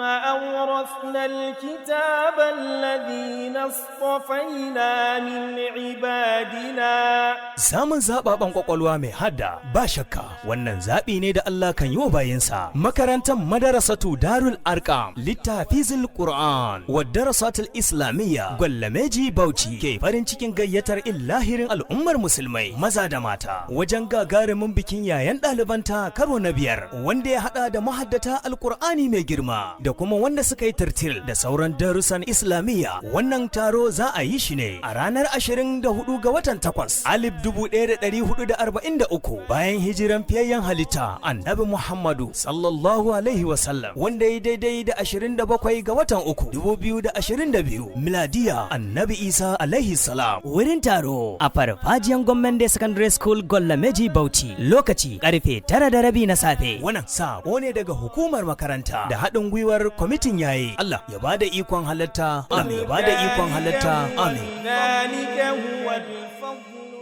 أورثنا الكتاب الذين اصطفينا من عبادنا. Samun zaɓaɓɓen ƙwaƙwalwa mai hadda, ba shakka wannan zaɓi ne da Allah kan yi wa bayinsa. Makarantar Madarasatu Darul Arqam Littafizul Qur'an wa Darasatul Islamiyya, Gwallameji, Bauchi, ke farin cikin gayyatar illahirin al'ummar musulmai maza da mata wajen gagarumin bikin yayen ɗalibanta karo na biyar, wanda ya haɗa da mahaddata Alƙur'ani mai girma da kuma wanda suka yi tartil da sauran darussan Islamiyya. Wannan taro za a yi shi ne a ranar 24 ga watan 8, 1443 bayan hijiran fiyayyen halitta Annabi Muhammadu sallallahu alaihi wasallam, wanda ya daidai da 27 ga watan 3, 2022 miladiya Annabi Isa alaihi salam. Wurin taro a farfajiyan Government Day Secondary School, Gollameji, Bauchi. Lokaci karfe 9:30 na safe. Wannan sako ne daga hukumar makaranta da haɗin gwiwar kwamitin yaye. Allah ya bada ikon halatta, amin. Ya bada ikon halatta, amin. ذلك هو الفضل.